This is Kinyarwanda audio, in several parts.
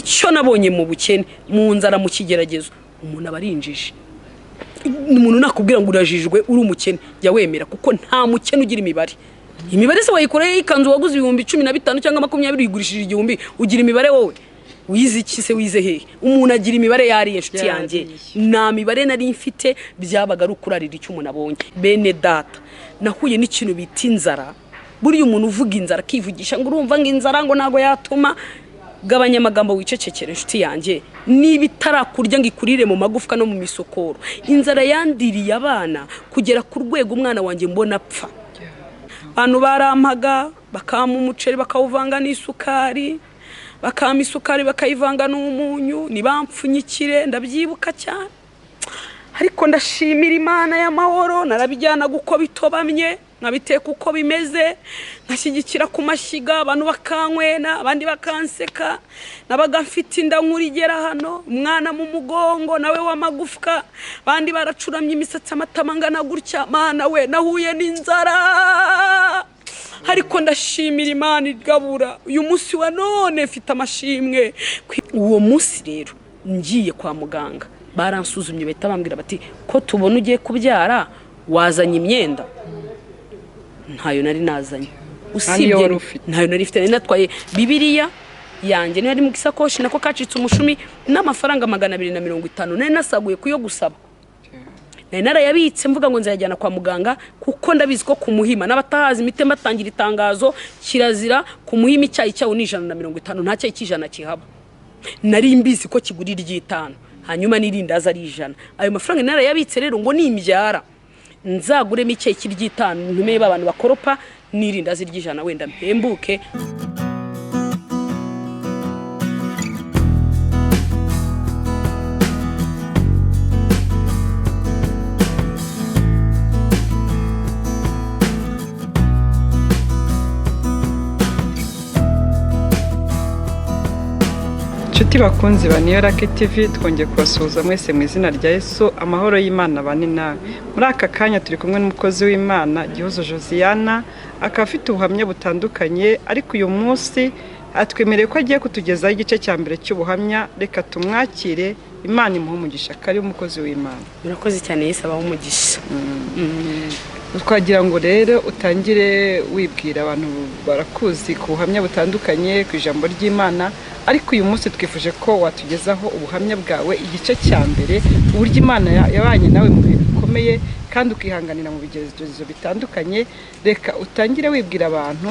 Icyo nabonye mu bukene, mu nzara, mu kigeragezo, umuntu aba arinjije. Umuntu nakubwira ngo urajijwe uri umukene, jya wemera, kuko nta mukene ugira imibare. Imibare se wayikoreye ikanzu waguze 15,000 cyangwa 20, uyigurishije 1000, ugira imibare wowe? Wize iki se? Wize hehe? Umuntu agira imibare yariye, inshuti yanjye. Yariye. Nta mibare nari mfite, byabaga ari ukurarira icyo umuntu abonye. Bene data, nahuye n'ikintu bita inzara. Buriya umuntu uvuga inzara akivugisha ngo urumva ngo inzara ngo ntabwo yatuma, gabanya amagambo wicecekere, inshuti yanjye. Niba itarakurya ngo ikurire mu magufwa no mu misokoro. Inzara yandiriye abana kugera ku rwego umwana wanjye mbona apfa. Abantu barampaga, bakampa umuceri bakawuvanga n'isukari, bakampa isukari bakayivanga n'umunyu, ntibamfunyikire. Ndabyibuka cyane, ariko ndashimira Imana y'amahoro. Narabijyanaga uko bitobamye, nkabiteka uko bimeze, nkashyigikira ku mashyiga, abantu bakanywena, abandi bakanseka. Nabaga mfite inda nkuru igera hano, umwana mu mugongo nawe w'amagufwa, abandi baracuramye imisatsi, amatama angana gutya. Mana we, nahuye n'inzara, ariko ndashimira Imana igabura. Uyu munsi wa none mfite amashimwe. Uwo munsi rero ngiye kwa muganga, baransuzumye, bahita bambwira bati: "Ko tubona ugiye kubyara, wazanye imyenda?" Ntayo nari nazanye. Niyo wari ufite? Ntayo nari mfite. Nari natwaye Bibiliya yanjye, niyo yari mu isakoshi, nako kacitse umushumi, n'amafaranga 250 nari nasaguye kuyo gusaba. Nari narayabitse mvuga ngo nzayajyana kwa muganga, kuko ndabizi ko ku Muhima, n'abatahazi imiti batangira itangazo, kirazira ku Muhima icyayi cyawo ni 150, nta cyayi cy'100 kihaba. Nari mbizi ko kigura iry'itanu, hanyuma n'irindazi ari 100. Ayo mafaranga narayabitse rero ngo nimbyara nzaguremo icyayi cy'iry'itanu, ntume ba bantu bakoropa, n'irindazi ry'100, wenda mpembuke. Inshuti bakunzi ba Niyo Lucky TV, twongeye kubasuhuza mwese mu izina rya Yesu. Amahoro y'Imana bane nawe. Muri aka kanya turi kumwe n'umukozi w'Imana Gihozo Josiana, akaba afite ubuhamya butandukanye, ariko uyu munsi atwemereye ko agiye kutugezaho igice cya mbere cy'ubuhamya. Reka tumwakire, Imana imuhe umugisha. Kari umukozi w'Imana. Murakoze cyane, Yesu abahe umugisha. Twagira ngo rero utangire wibwira abantu barakuzi ku buhamya butandukanye ku ijambo ry'Imana, ariko uyu munsi twifuje ko watugezaho ubuhamya bwawe, igice cya mbere, uburyo Imana yabanye nawe mu bihe bikomeye kandi ukihanganira mu bigeragezo bitandukanye. Reka utangire wibwira abantu,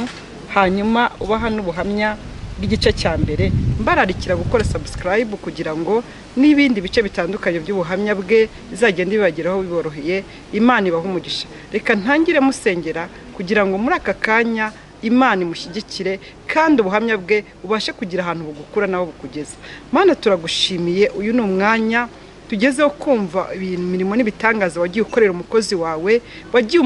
hanyuma ubaha n'ubuhamya bw'igice cya mbere. Mbararikira gukora subscribe kugira ngo n'ibindi bice bitandukanye by'ubuhamya bwe bizagenda bibageraho biboroheye. Imana ibahe umugisha. Reka ntangire musengera kugira ngo muri aka kanya Imana imushyigikire kandi ubuhamya bwe bubashe kugira ahantu bugukura naho bukugeza. Mana, turagushimiye, uyu ni umwanya tugezeho kumva imirimo n'ibitangaza wagiye ukorera umukozi wawe, wagiye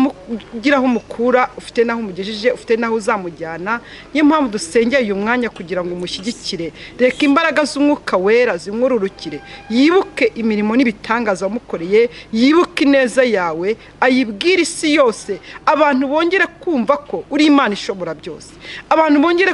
ugira aho umukura, ufite n'aho umugejeje, ufite n'aho uzamujyana. Niyo mpamvu dusengeye uyu mwanya kugira ngo umushyigikire. Reka imbaraga z'Umwuka Wera zimwururukire, yibuke imirimo n'ibitangaza wamukoreye, yibuke ineza yawe, ayibwire isi yose. Abantu bongere kumva ko uri Imana ishobora byose, abantu bongere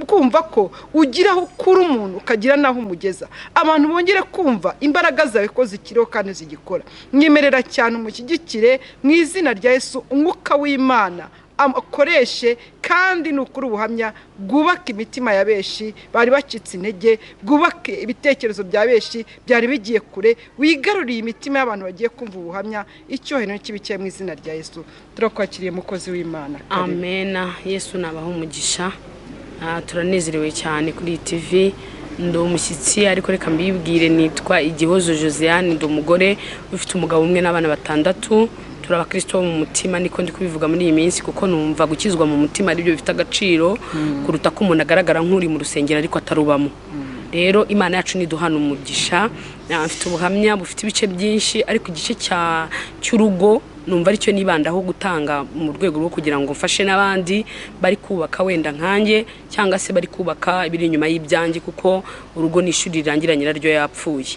kumva ko ugira aho ukura umuntu ukagira n'aho umugeza, abantu bongere kumva imbaraga zawe ko zikiriho kandi zigikora. Mwemerera cyane umushyigikire mu izina rya Yesu. Umwuka w'Imana akoreshe, kandi ni ukuri ubuhamya bwubaka imitima ya benshi bari bacitse intege, bwubake ibitekerezo bya benshi byari bigiye kure, wigaruriye imitima y'abantu bagiye kumva ubuhamya. Icyubahiro n'ikibi mu izina rya Yesu. Turakwakiriye, mukozi w'Imana. Karibu. Amena, Yesu nabaho umugisha. Turanezerewe cyane kuri iyi TV. Ndi umushyitsi, ariko reka mbibwire: nitwa Igihozo Josiane, ndi umugore ufite umugabo umwe n'abana batandatu. Turi abakristo bo mu mutima, niko ndi kubivuga muri iyi minsi, kuko numva gukizwa mu mutima aribyo bifite agaciro kuruta ko umuntu agaragara nk'uri mu rusengero ariko atarubamo. Rero Imana yacu niduhana umugisha. Mfite ubuhamya bufite ibice byinshi, ariko igice cy'urugo numva aricyo nibandaho gutanga, mu rwego rwo kugira ngo mfashe n'abandi bari kubaka wenda nkanjye, cyangwa se bari kubaka ibiri inyuma y'ibyanjye, kuko urugo ni ishuri rirangira nyiraryo yapfuye.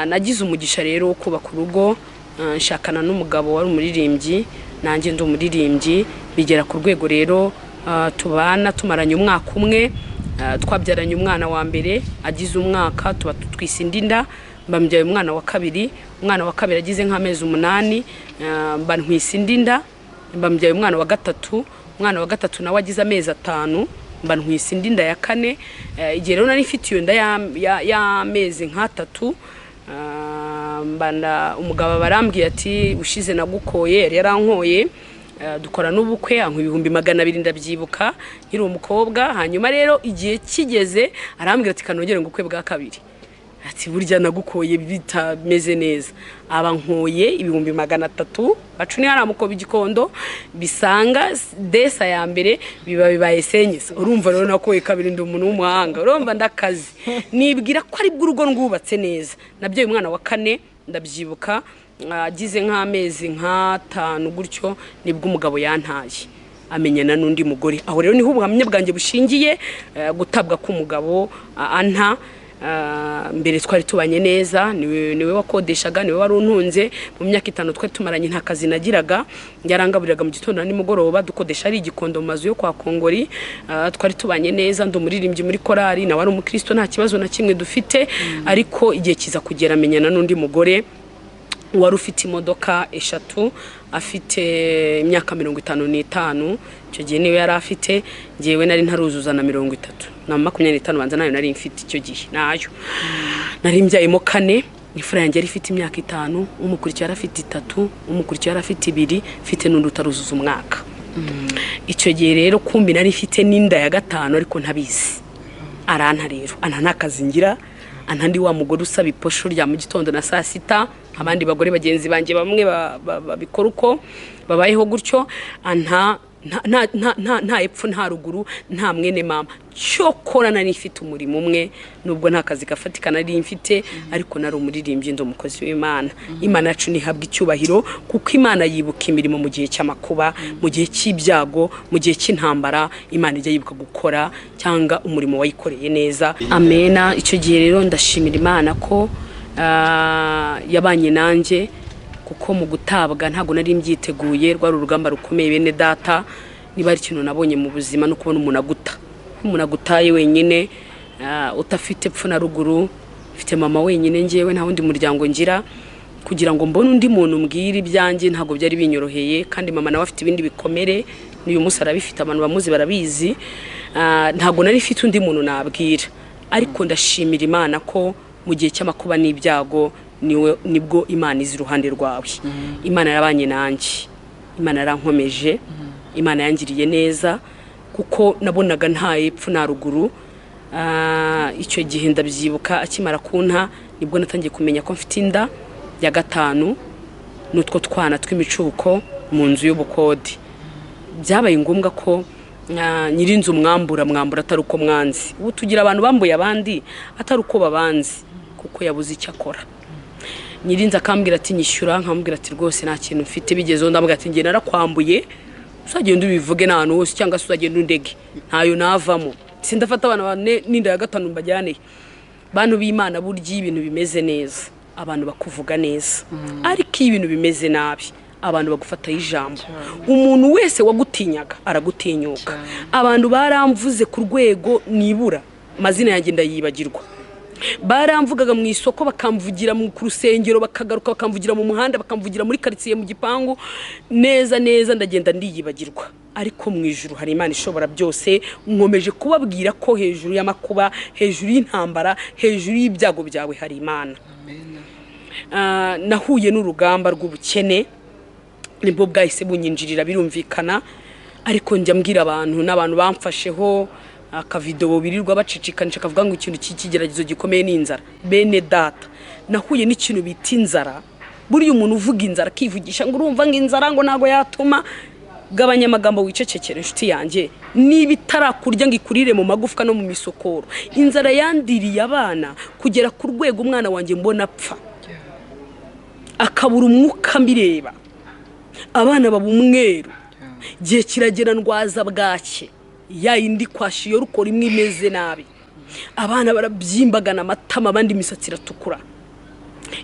Nagize umugisha rero wo kubaka urugo, nshakana n'umugabo wari umuririmbyi, nanjye ndi umuririmbyi. Bigera ku rwego rero tubana, tumaranye umwaka umwe. Twabyaranye umwana wa mbere agize umwaka, tuba tutwise indi nda, mbambyaye umwana wa kabiri. Umwana wa kabiri agize nk'amezi 8, mba ntwise indi nda, mbambyaye umwana wa gatatu. Umwana wa gatatu nawe agize amezi 5, mba ntwise indi nda ya kane. Igihe rero nari mfite iyo nda y'amezi nk'atatu, umugabo barambwiye ati ushize nagukoye, yari yarankoye, dukora n'ubukwe, ankwa 200,000, ndabyibuka nkiri umukobwa. Hanyuma rero igihe kigeze arambwira ati kanongere ngukwe bwa kabiri, ati burya nagukoye bitameze neza. Aba nkoye 300,000, bacu ni haramukoba igikondo bisanga desa ya mbere biba bibaye senyisa. Urumva rero nakoye kabiri, ndi umuntu w'umuhanga, urumva ndakazi, nibwira ko ari bwo urugo rwubatse neza. Nabyaye umwana wa kane, ndabyibuka agize nk'amezi nk'atanu gutyo, nibwo umugabo yantaye amenyana n'undi mugore. Aho rero niho ubuhamya bwanjye bushingiye, gutabwa k'umugabo anta. Mbere twari tubanye neza, niwe wakodeshaga, niwe wari untunze. Mu myaka 5 twari tumaranye nta kazi nagiraga, yarangaburiraga mu gitondo na nimugoroba, dukodesha ari igikondo mu mazu yo kwa Kongori. Twari tubanye neza, ndi umuririmbyi muri korali, nawe ari umukristo, nta kibazo na kimwe dufite. Ariko igihe kiza kugera amenyana n'undi mugore wari ufite imodoka 3, afite imyaka 55, icyo gihe niwe yari afite, ngewe nari ntaruzuza na 30 na 25, banza nayo nari mfite icyo gihe, nayo nari mbyayemo 4. Imfura yanjye yari ifite imyaka 5, umukurikiye yari afite 3, umukurikiye yari afite 2, mfite n'undi utaruzuza umwaka. Icyo gihe rero kumbi nari mfite n'inda ya 5 ariko ntabizi. Aranta rero, anta nta kazi ngira, anta ndi wa mugore usaba iposho rya mu gitondo na saa sita, abandi bagore bagenzi banjye bamwe babikora uko babayeho gutyo. Anta nta epfo nta ruguru, nta mwene mama. Cyokora nari mfite umurimo umwe, nubwo nta kazi gafatika nari mfite, ariko nari umuririmbyi, ndi umukozi w'Imana. Imana yacu ntihabwa icyubahiro, kuko Imana yibuka imirimo mu gihe cy'amakuba, mu gihe cy'ibyago, mu gihe cy'intambara. Imana ijya yibuka gukora cyangwa umurimo wayikoreye neza. Amena. Icyo gihe rero ndashimira Imana ko yabanye nanjye, kuko mu gutabwa ntabwo nari mbyiteguye, rwari urugamba rukomeye. Bene data, niba ari ikintu nabonye mu buzima no kubona umuntu aguta, umuntu agutaye wenyine, utafite epfo na ruguru. Mfite mama wenyine ngewe, nta wundi muryango ngira. Kugira ngo mbone undi muntu mbwira ibyanjye ntabwo byari binyoroheye, kandi mama nawe afite ibindi bikomere, n'uyu munsi arabifite, abantu bamuzi barabizi. Ntabwo nari mfite undi muntu nabwira, ariko ndashimira Imana ko mu gihe cy'amakuba n'ibyago niwe nibwo Imana izi iruhande rwawe. Imana yarabanye nanjye, Imana yarankomeje, Imana yangiriye neza, kuko nabonaga nta epfo nta ruguru. Icyo gihe ndabyibuka akimara kunta, nibwo natangiye kumenya ko mfite inda ya 5 n'utwo twana tw'imicuko mu nzu y'ubukode. Byabaye ngombwa ko nyirinzu mwambura atari uko mwanzi. Ubu tugira abantu bambuye abandi atari uko babanzi, kuko yabuze icyo akora. Nyirinzu akambwira ati nyishyura, nkamubwira ati rwose nta kintu mfite. Bigezeho ndamubwira ati njye narakwambuye, uzagenda ubivuge n'ahantu hose, cyangwa se uzagenda undege, ntayo navamo, sindafata abana bane n'inda ya 5 mbajyaneye. Bantu b'Imana, burya ibintu bimeze neza abantu bakuvuga neza, ariko iyo ibintu bimeze nabi abantu bagufataho ijambo. Umuntu wese wagutinyaga aragutinyuka. Abantu baramvuze ku rwego nibura amazina yanjye ndayibagirwa. Baramvugaga mu isoko, bakamvugira ku rusengero, bakagaruka bakamvugira mu muhanda, bakamvugira muri karitsiye, mu gipangu, neza neza ndagenda ndiyibagirwa. Ariko mu ijuru hari Imana ishobora byose. Nkomeje kubabwira ko hejuru y'amakuba, hejuru y'intambara, hejuru y'ibyago byawe hari Imana. Nahuye n'urugamba rw'ubukene, nibwo bwahise bunyinjirira, birumvikana. Ariko njya mbwira abantu, n'abantu bamfasheho akavidewo birirwa bacicikanisha kavuga ngo ikintu cy'ikigeragezo gikomeye ni inzara. Bene data, nahuye n'ikintu bita inzara. Buriya umuntu uvuga inzara akivugisha ngo urumva ngo inzara ngo ntabwo yatuma, gabanya amagambo wicecekere inshuti yanjye. Niba itarakurya ngo ikurire mu magufwa no mu misokoro. Inzara yandiriye abana kugera ku rwego umwana wanjye mbona apfa, akabura umwuka mbireba, abana baba umweru. Igihe kiragera ndwaza bwake, ya yindi kwashi yo rukora imwe imeze nabi, abana barabyimbagana amatama, abandi imisatsi iratukura.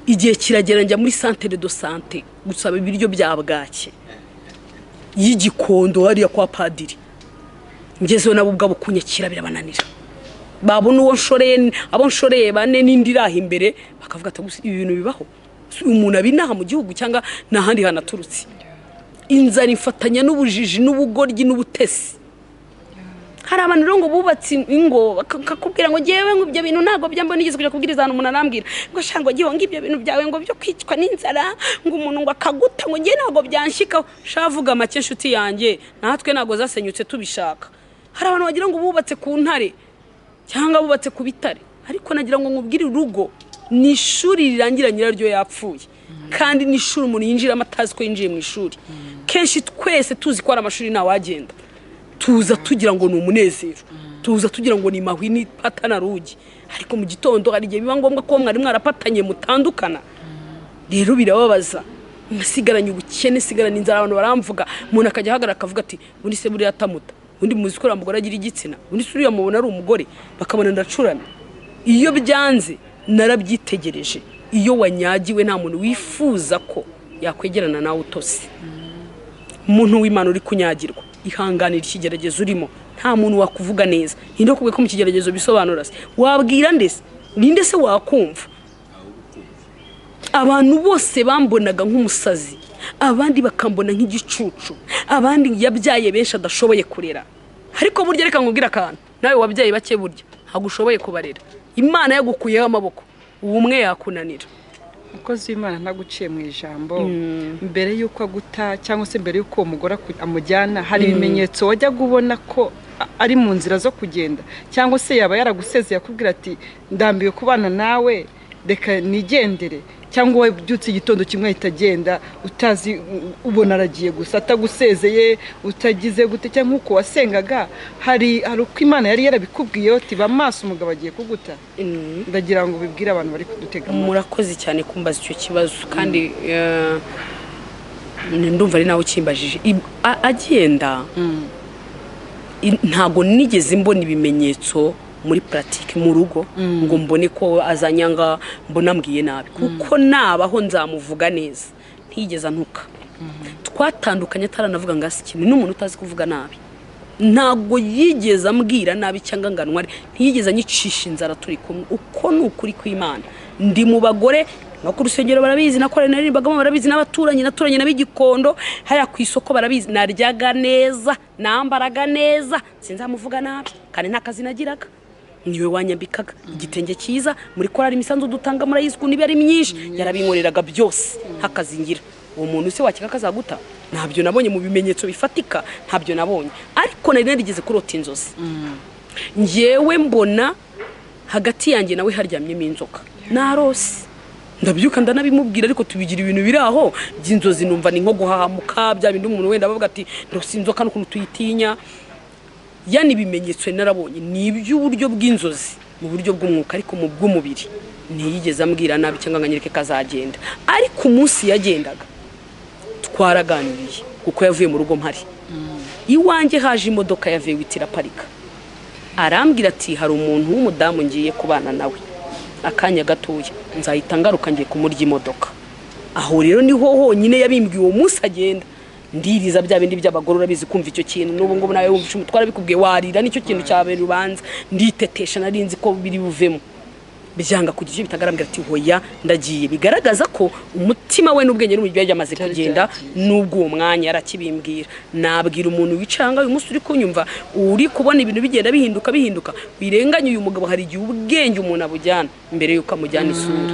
Igihe kiragera njya muri centre de santé gusaba ibiryo bya bwake y'igikondo hariya kwa padiri. Ngezeho nabo ubwabo kunyakira birabananira. Babona uwo nshoreye, abo nshoreye bane n'indi iraha imbere, bakavuga ati: "Gusa ibi bintu bibaho? Si umuntu aba inaha mu gihugu cyangwa nta handi hantu aturutse?" Inzara ifatanya n'ubujiji n'ubugoryi n'ubutesi. Hari abantu rero ngo bubatse ingo, bakakubwira ngo ngewe ngo ibyo bintu ntabwo byamba. Nigeze kujya kubwiriza ahantu, umuntu arambwira ngo: "Sha," ngo, "giho ngo ibyo bintu byawe ngo byo kwicwa n'inzara, ngo umuntu ngo akaguta, ngo ngewe ntabwo byanshikaho." Shavuga make, inshuti yanjye, natwe ntabwo zasenyutse tubishaka. Hari abantu bagira ngo bubatse ku ntare cyangwa bubatse ku bitare, ariko nagira ngo nkubwire, urugo ni ishuri rirangira nyiraryo yapfuye, kandi ni ishuri umuntu yinjiramo atazi ko yinjiye mu ishuri. Kenshi twese tuzi ko ari amashuri, ntawagenda. Tuza tugira ngo ni umunezero, tuza tugira ngo ni mahwi n'ipatana rugi, ariko mu gitondo hari igihe biba ngombwa ko mwari mwarapatanye mutandukana. Rero birababaza, nsigaranye ubukene, sigaranye inzara, abantu baramvuga. Umuntu akajya ahagarara akavuga ati: "Ubundi se buriya atamuta? Ubundi muzi ko uriya mugore agira igitsina? Ubundi se uriya mubona ari umugore?" Bakabona ndacuramye. Iyo byanze, narabyitegereje, iyo wanyagiwe nta muntu wifuza ko yakwegerana nawe utose. Umuntu w'Imana uri kunyagirwa, ihanganira ikigeragezo urimo. Nta muntu wakuvuga neza. Ninde wakubwiye ko mu kigeragezo bisobanura se? Wabwira ndese? Ninde se wakumva? Abantu bose bambonaga nk'umusazi, abandi bakambona nk'igicucu, abandi yabyaye benshi adashoboye kurera. Ariko burya reka nkubwire akantu: nawe wabyaye bake, burya ntabwo ushoboye kubarera. Imana yagukuyeho amaboko, ubu umwe yakunanira. Umukozi w'Imana, ntaguciye mu ijambo, mbere y'uko aguta cyangwa se mbere y'uko uwo mugore amujyana, hari ibimenyetso wajyaga ubona ko ari mu nzira zo kugenda, cyangwa se yaba yaragusezeye akubwira ati: "Ndambiwe kubana nawe, reka nigendere"? Cyangwa wabyutse igitondo kimwe ahita agenda, utazi, ubona aragiye gusa atagusezeye, utagize gute, cyangwa nk'uko wasengaga, hari uko Imana yari yarabikubwiye uti: "Ba maso, umugabo agiye kuguta"? Ndagira ngo ubibwire abantu bari kudutega amatwi. Murakoze cyane kumbaza icyo kibazo, kandi ndumva ari nawe ukimbajije. Agenda, ntabwo nigeze mbona ibimenyetso muri pratique mu rugo ngo mbone ko azanyanga, mbona ambwiye nabi, kuko nabaho nzamuvuga neza. Ntiyigeze antuka. Twatandukanye ataranavuga ngo asi ikintu. N'umuntu utazi kuvuga nabi, ntabwo yigeze ambwira nabi cyangwa ngo anware, ntiyigeze anyicisha inzara turi kumwe. Uko ni ukuri kw'Imana. Ndi mu bagore no ku rusengero barabizi, na korali naririmbagamo barabizi, n'abaturanyi naturanye n'ab'igikondo hariya ku isoko barabizi. Naryaga neza, nambaraga neza, sinzamuvuga nabi, kandi nta kazi nagiraga, niwe wanyambikaga igitenge cyiza. Muri korali imisanzu dutanga murayizi ukuntu iba ari myinshi, yarabinkoreraga byose ntakazi ngira. Uwo muntu se wakeka kazaguta? Ntabyo nabonye mu bimenyetso bifatika, ntabyo nabonye. Ariko nari narigeze kurota inzozi, njyewe mbona hagati yanjye nawe haryamyemo inzoka. Narose ndabyuka ndanabimubwira, ariko tubigira ibintu biri aho by'inzozi. Numva ni nko guhahamuka, bya bindi umuntu wenda bavuga ati: "Ndose inzoka," n'ukuntu tuyitinya. Yani ibimenyetso narabonye ni iby'uburyo bw'inzozi mu buryo bw'umwuka, ariko mu bw'umubiri ntiyigeze ambwira nabi cyangwa ngo anyereke ko azagenda. Ariko umunsi yagendaga twaraganiriye, kuko yavuye mu rugo mpari. Iwanjye haje imodoka ya V8 iraparika. Arambwira ati: "Hari umuntu w'umudamu ngiye kubana nawe akanya gatoya, nzahita ngaruka, ngiye kumurya imodoka." Aho rero niho honyine yabimbwiye. Uwo munsi agenda ndiriza, bya bindi by'abagore urabizi, kumva icyo kintu n'ubu ngubu nawe wumva umutwara bikubwiye warira, nicyo kintu cya mbere ubanza. Nditetesha, nari nzi ko biri buvemo, byanga kugira icyo bitagarambwira ati: "Hoya, ndagiye." Bigaragaza ko umutima we n'ubwenge n'umubiri byari byamaze Byari kugenda. byagiye. N'ubwo uwo mwanya yarakibimbwira. Nabwira umuntu wicaye ahangaha uyu munsi uri kunyumva, uri kubona ibintu bigenda bihinduka bihinduka, wirenganye uyu mugabo. Hari igihe ubwenge umuntu abujyana mbere y'uko amujyana isura.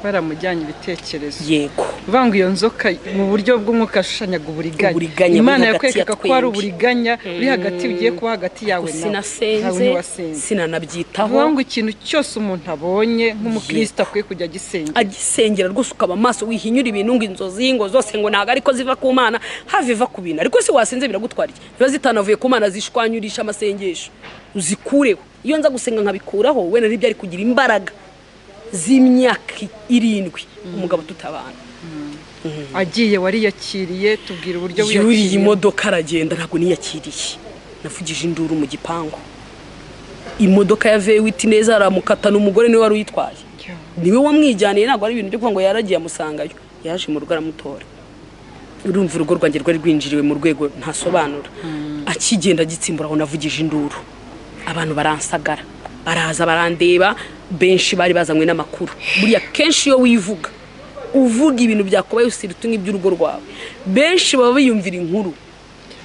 Baramujyanye ibitekerezo. Yego. Uvuga ngo iyo nzoka mu buryo bw'umwuka yashushanyaga uburiganya. Uburiganya Imana buri hagati yakwerekaga ya ko hari twembi. uburiganya buri hagati, bugiye kuba hagati yawe nawe. Sinasenze. Ntabwo ntiwasenze. Sinanabyitaho. Uvuga ngo ikintu cyose umuntu abonye nk'umukristo akwiye kujya agisengera. Agisengera rwose, ukaba amaso, wihinyura ibintu ngo inzozi ngo zose ngo ntabwo ariko ziva ku Mana, have iva ku bintu. Ariko se wasenze biragutwara iki? Niba zitanavuye ku Mana, zishwanyurisha amasengesho uzikureho. Iyo nza gusenga nkabikuraho, wenda ntibyari kugira imbaraga z'imyaka 7 umugabo tutabana. Agiye wariyakiriye? Tubwira uburyo Yuriye wiyakiriye. imodoka aragenda, ntabwo niyakiriye, navugije induru mu gipangu. Imodoka ya V8 neza, aramukatana, umugore niwe wari uyitwaye, niwe wamwijyaniye. Ntabwo ari ibintu byo kuvuga ngo yaragiye amusangayo, yaje mu rugo aramutora. Urumva urugo rwanjye rwari rwinjiriwe mu rwego ntasobanura. Akigenda agitsimbura aho, navugije induru. Abantu baransagara, baraza barandeba. Benshi bari bazanywe n'amakuru. Buriya kenshi iyo wivuga, uvuga ibintu byakubaye, usirita nk'iby'urugo rwawe, benshi baba biyumvira inkuru.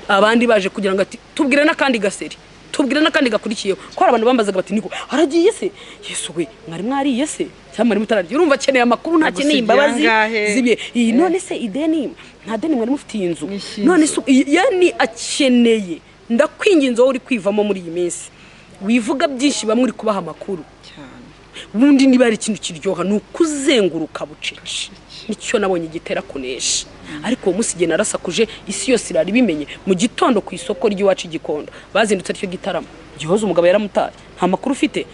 Abandi baje kugira ngo ati: "Tubwire n'akandi gaseri, tubwire n'akandi gakurikiyeho." Ko hari abantu bambazaga bati: "Niko aragiye se? Yesu we, mwari mwariye se cyangwa mwari mutararya?" Urumva akeneye amakuru, ntakeneye Agusigiye imbabazi angahe? zibye iyi. None se ideni, nta deni mwari mufitiye inzu? Mwishyuye None inzu. se yani akeneye. Ndakwinginze, wowe uri kwivamo muri iyi minsi, wivuga byinshi, bamwe uri kubaha amakuru. Cyane. Ubundi niba hari ikintu kiryoha, ni ukuzenguruka bucece. Nicyo nabonye gitera kunesha. Ariko uwo munsi igihe narasakuje, isi yose irari ibimenye. Mu gitondo ku isoko ry'iwacu i Gikondo bazindutse aricyo gitaramo. Gihoza umugabo yaramutaye, nta makuru ufite.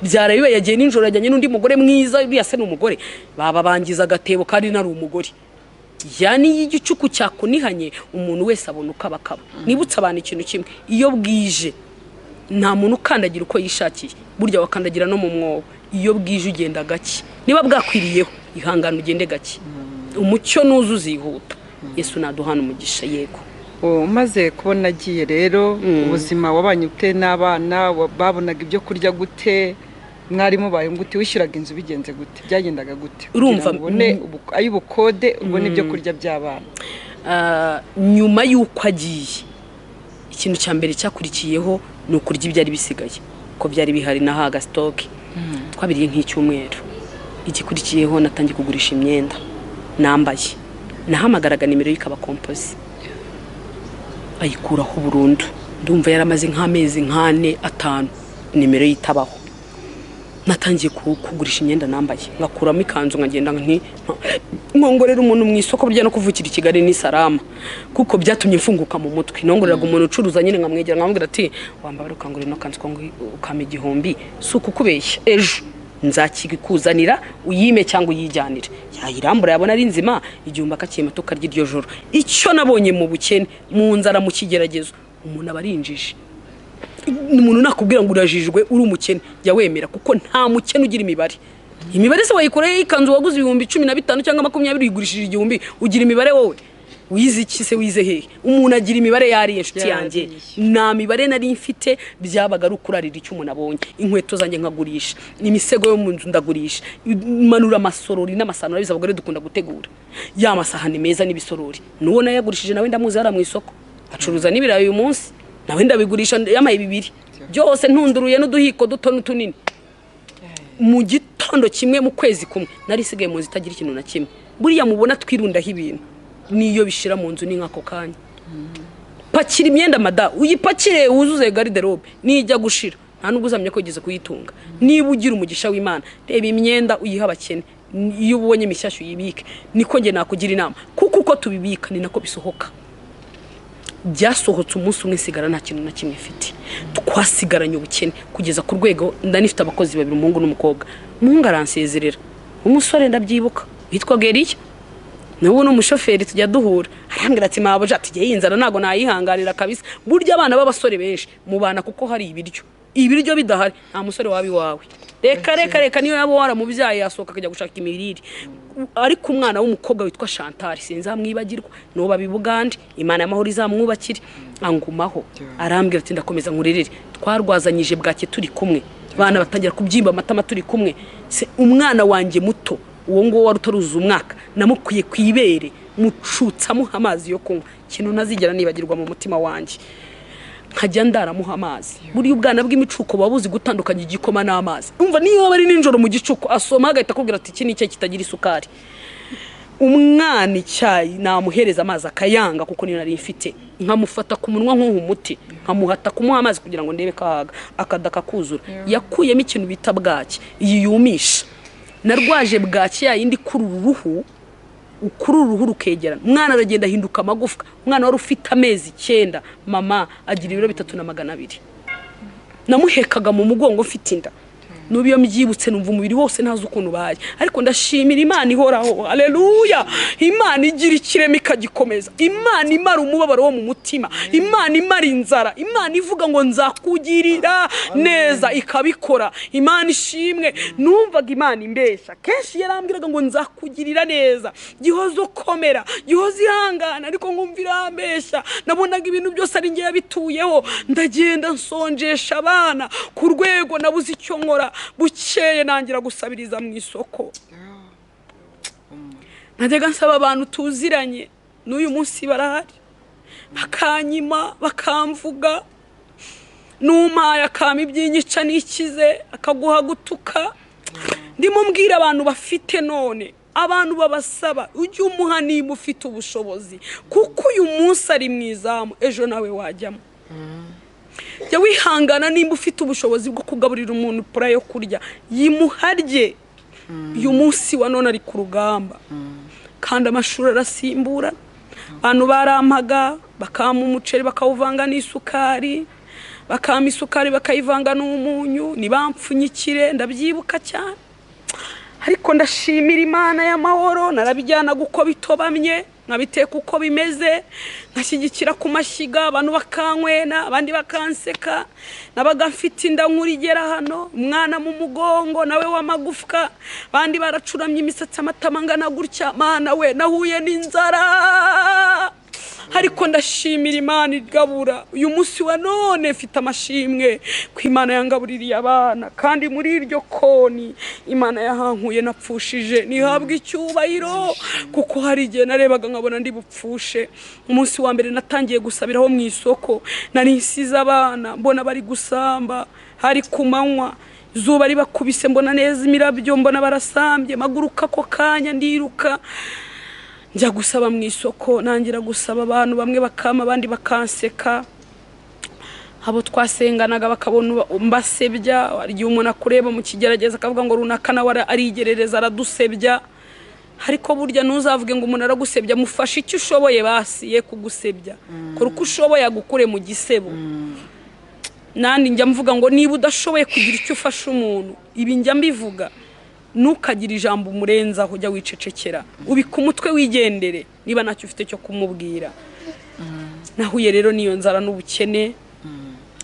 Byaraye bibaye, yagiye nijoro, yajyanye n'undi mugore mwiza. Uriya se ni umugore, baba bangiza agatebo kandi nari umugore. Yani iyo igicuku cyakunihanye, umuntu wese abona uko abakaba. Nibutse abantu ikintu kimwe: iyo bwije nta muntu ukandagira uko yishakiye. Burya wakandagira no mu mwobo. Iyo bwije ugenda gake. Niba bwakwiriyeho, ihangane ugende gake, umucyo nuza uzihuta. Yesu naduhana umugisha. Yego. Umaze kubona agiye rero, ubuzima wabanye ute n'abana? Babonaga ibyo kurya gute? Mwari mubaye gute? Wishyuraga inzu bigenze gute? Byagendaga gute kugira Urumva, ngo ubone ay'ubukode, ubone ibyo kurya by'abana? Ah, nyuma y'uko agiye, ikintu cya mbere cyakurikiyeho ni ukurya ibyari bisigaye, ko byari bihari nahaga stock. Twabiriye nk'icyumweru. Igikurikiyeho, natangiye kugurisha imyenda nambaye. Nahamagaraga nimero ye ikaba composé, ayikuraho burundu. Ndumva yaramaze nk'amezi nk'ane, 5, nimero ye itabaho. Natangiye kugurisha imyenda nambaye, ngakuramo ikanzu, nkagenda nti nkongorera umuntu mu isoko. Burya no kuvukira i Kigali ni salama, kuko byatumye mfunguka mu mutwe. Nongoreraga umuntu ucuruza nyine, nkamwegera nkamubwira ati: "Wambabara ukangurira ino kanzu, ukampa 1000? Si ukukubeshya, ejo nzakikuzanira uyime cyangwa uyijyanire." Yayirambura, yabona ari nzima, 1000 akakima, tukarya iryo joro. Icyo nabonye mu bukene, mu nzara, mu kigeragezo, umuntu aba arinjije. Umuntu nakubwira ngo urajijwe uri umukene, jya wemera, kuko nta mukene ugira imibare. Imibare se wayikoreye? Ikanzu waguze 15,000 cyangwa 20, uyigurishije 1000, ugira imibare wowe? Wize iki se? Wize hehe? Umuntu agira imibare yariye, inshuti yanjye. Yariye. Nta mibare nari mfite, byabaga ari ukurarira icyo umuntu abonye. Inkweto zanjye nkagurisha, imisego yo mu nzu ndagurisha, manura amasorori n'amasahani. Urabizi abagore dukunda gutegura ya masahani meza n'ibisorori. N'uwo nayagurishije nawe ndamuzi hariya mu isoko, acuruza n'ibirayi. Uyu munsi nawe ndabigurisha, yamaye 2 byose, ntunduruye n'uduhiko duto n'utunini. Mu gitondo kimwe, mu kwezi kumwe, nari isigaye mu nzu itagira ikintu na kimwe. Buriya mubona twirundaho ibintu, niyo bishira mu nzu ni nk'ako kanya. Pakira imyenda mada, uyipakire wuzuze garde-robe, nijya gushira nta nubwo uzamenya ko wigeze kuyitunga. Niba ugira umugisha w'Imana, reba imyenda uyiha abakene. Iyo ubonye mishyashya uyibike. Niko njye nakugira inama, kuko uko tubibika ni nako bisohoka. Byasohotse umunsi umwe, nsigara nta kintu na kimwe mfite. Twasigaranye ubukene kugeza ku rwego ndanifite abakozi babiri, umuhungu n'umukobwa. Umuhungu aransezerera, umusore ndabyibuka witwa Geriya, n'ubu ni umushoferi tujya duhura. Arambwira ati: "Mabuja," ati: "Iyi nzara ntabwo nayihanganira kabisa." Burya abana b'abasore benshi mubana kuko hari ibiryo. Ibiryo bidahari nta musore waba iwawe. Reka reka reka, niyo yaba waramubyaye yasohoka akajya gushaka imirire. Ariko umwana w'umukobwa witwa Chantal, sinzamwibagirwa, n'ubu aba i Bugande, Imana y'amahoro izamwubakire, angumaho, arambwira ati: "Ndakomeza nkurerere." Twarwazanyije bwake turi kumwe, abana batangira kubyimba amatama turi kumwe. Se umwana wanjye muto, uwo nguwo wari utaruzuza umwaka, namukwiye ku ibere, mucutsa, amuha amazi yo kunywa. Ikintu ntazigera nibagirwa mu mutima wanjye, nkajya ndaramuha amazi. Buriya ubwana bw'imicuko buba buzi gutandukanya igikoma n'amazi. Umva, niyo waba ari nijoro mu gicuku, asoma agahita akubwira ati: "Iki ni icyayi kitagira isukari." Umwana icyayi namuhereza amazi akayanga, kuko niyo nari mfite. Nkamufata ku munwa nk'uha umuti, nkamuhata kumuha amazi kugira ngo ndebe ko ahaga, akadaka kuzura. Yakuyemo ikintu bita bwaki, iyi yumisha. Narwaje bwaki ya yindi ikurura uruhu, ukurura uruhu rukegerana. Umwana aragenda ahinduka amagufwa. Umwana wari ufite amezi 9, mama, agira ibiro 3 na 200. Namuhekaga mu mugongo mfite inda. N'ubu iyo mbyibutse numva umubiri wose ntazi ukuntu ubaye, ariko ndashimira Imana ihoraho. Haleluya! Imana igira ikirema ikagikomeza, Imana imara umubabaro wo mu mutima, Imana imara inzara, Imana ivuga ngo nzakugirira neza ikabikora. Imana ishimwe. Numvaga Imana imbeshya kenshi, yarambwiraga ngo nzakugirira neza, Gihozo komera, Gihozo ihangana, ariko nkumva irambeshya. Nabonaga ibintu byose ari njye yabituyeho. Ndagenda nsonjesha abana ku rwego nabuze icyo nkora. Bukeye nangira gusabiriza mu isoko. Najyaga nsaba abantu tuziranye, n'uyu munsi barahari, bakanyima, bakamvuga. N'umpaye akampa ibyinyica n'ikize, akaguha gutuka. Ndimo mbwira abantu bafite none, abantu babasaba, ujye umuha niba ufite ubushobozi, kuko uyu munsi ari mu izamu, ejo nawe wajyamo. Jya wihangana, nimba ufite ubushobozi bwo kugaburira umuntu pura yo kurya, yimuharye. Uyu munsi wa none ari ku rugamba, kandi amashuri arasimbura. Abantu barampaga, bakampa umuceri bakawuvanga n'isukari, bakampa isukari bakayivanga n'umunyu, ntibamfunyikire. Ndabyibuka cyane, ariko ndashimira Imana y'amahoro. Narabijyanaga uko bitobamye, nkabiteka uko bimeze, nkashyigikira ku mashyiga, abantu bakanywena, abandi bakanseka. Nabaga mfite inda nkuru igera hano, umwana mu mugongo nawe w'amagufwa, abandi baracuramye imisatsi, amatama angana gutya. Mana we, nahuye n'inzara, ariko ndashimira Imana igabura. Uyu munsi wa none mfite amashimwe ko Imana yangabuririye abana, kandi muri iryo koni Imana yahankuye napfushije. Ntihabwe icyubahiro, kuko hari igihe narebaga nkabona ndi bupfushe. Umunsi wa mbere natangiye gusabiraho mu isoko, nari nsize abana, mbona bari gusamba, hari ku manywa, izuba ribakubise, mbona neza imirabyo, mbona barasambye. Maguruka ako kanya ndiruka njya gusaba mu isoko. Nangira gusaba abantu, bamwe bakama, abandi bakanseka, abo twasenganaga bakabona mbasebya. Hari igihe umuntu akureba mu kigerageza akavuga ngo runaka nawe arigerereza, aradusebya. Ariko burya ntuzavuge ngo umuntu aragusebya, mufashe icyo ushoboye basi ye kugusebya. Kora uko ushoboye agukure mu gisebo. Nandi njya mvuga ngo niba udashoboye kugira icyo ufasha umuntu, ibi njya mbivuga, ntukagire ijambo umurenzaho, ujya wicecekera, ubika umutwe wigendere niba ntacyo ufite cyo kumubwira. Nahuye rero n'iyo nzara n'ubukene,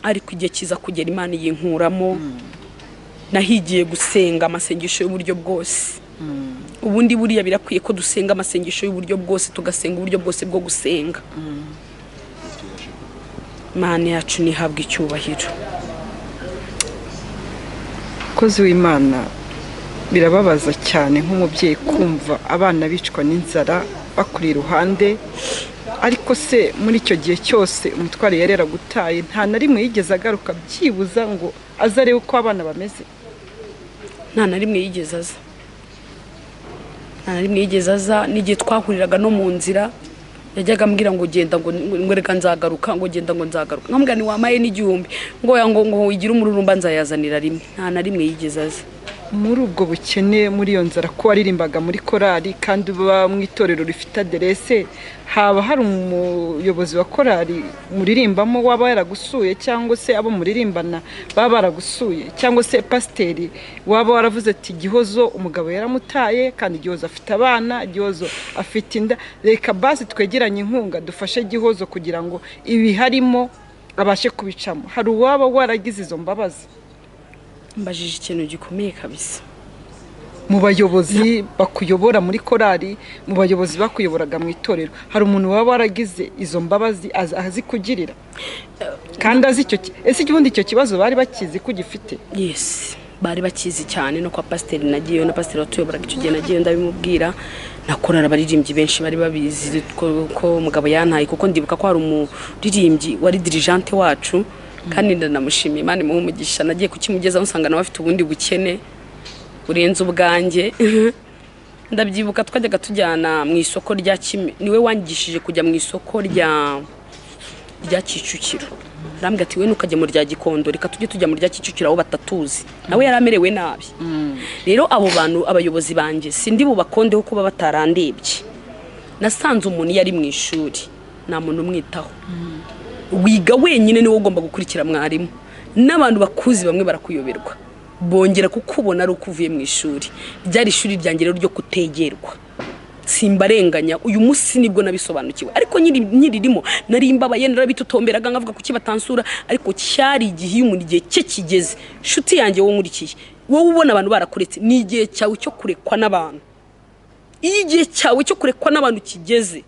ariko igihe kiza kugera Imana yinkuramo. Nahigiye gusenga amasengesho y'uburyo bwose. Ubundi buriya birakwiye ko dusenga amasengesho y'uburyo bwose, tugasenga uburyo bwose bwo gusenga. Imana yacu ntihabwe icyubahiro. Mukozi w'Imana, birababaza cyane nk'umubyeyi kumva abana bicwa n'inzara bakuri iruhande. Ariko se muri icyo gihe cyose umutware yari yaragutaye, nta na rimwe yigeze agaruka byibuza ngo aze arebe uko abana bameze? Nta na rimwe yigeze aza, nta na rimwe yigeze aza. N'igihe twahuriraga no mu nzira yajyaga ambwira ngo genda, ngo reka nzagaruka, ngo genda, ngo nzagaruka. Nkamubwira ni wamaye n'igihumbi, ngo oya, ngo ugire umururumba, nzayazanira rimwe. Nta na rimwe yigeze aza. Muri ubwo bukene, muri iyo nzara, ko waririmbaga muri korali kandi uba mu itorero rifite aderese, haba hari umuyobozi wa korali muririmbamo waba yaragusuye, cyangwa se abo muririmbana baba baragusuye, cyangwa se pasiteri waba waravuze ati Gihozo umugabo yaramutaye, kandi Gihozo afite abana, Gihozo afite inda, reka basi twegeranye inkunga dufashe Gihozo kugira ngo ibi harimo abashe kubicamo? Hari uwaba waragize izo mbabazi? Mbajije ikintu gikomeye kabisa. Mu bayobozi bakuyobora muri korali, mu bayobozi bakuyoboraga mu itorero, hari umuntu waba waragize izo mbabazi azikugirira kandi azi icyo ese ubundi icyo kibazo bari bakizi ko ugifite? Yes, bari bakizi cyane. No kwa pasiteri nagiyeyo, na pasiteri watuyoboraga icyo gihe nagiyeyo ndabimubwira, na korali abaririmbyi benshi bari babizi ko umugabo yantaye, kuko ndibuka ko hari umuririmbyi wari dirigeante wacu, kandi ndanamushimiye, Imana imuhe umugisha. Nagiye kukimugezaho nsanga nawe afite ubundi bukene burenze ubwanjye. Ndabyibuka twajyaga tujyana mu isoko rya Kimi, niwe wangishije kujya mu isoko rya Kicukiro. Arambwira ati we ntukajya mu rya Gikondo, reka tujye tujya mu rya Kicukiro aho batatuzi. Nawe yari amerewe nabi. Rero abo bantu, abayobozi banjye, sindi bubakondeho kuba batarandebye. Nasanze umuntu iyo ari mu ishuri nta muntu umwitaho, wiga wenyine, niwe ugomba gukurikira mwarimu, n'abantu bakuzi bamwe barakuyoberwa. Bongera kukubona ari uko uvuye mu ishuri. Ryari ishuri ryanjye rero ryo kutegerwa. Simbarenganya, uyu munsi nibwo nabisobanukiwe, ariko nyiririmo nari mbabaye, narabitotomberaga, nkavuga kuki batansura. Ariko cyari igihe, iyo umuntu igihe cye kigeze, nshuti yanjye, wowe nkurikiye, wowe ubona abantu barakuretse, ni igihe cyawe cyo kurekwa n'abantu. Iyo igihe cyawe cyo kurekwa n'abantu kigeze,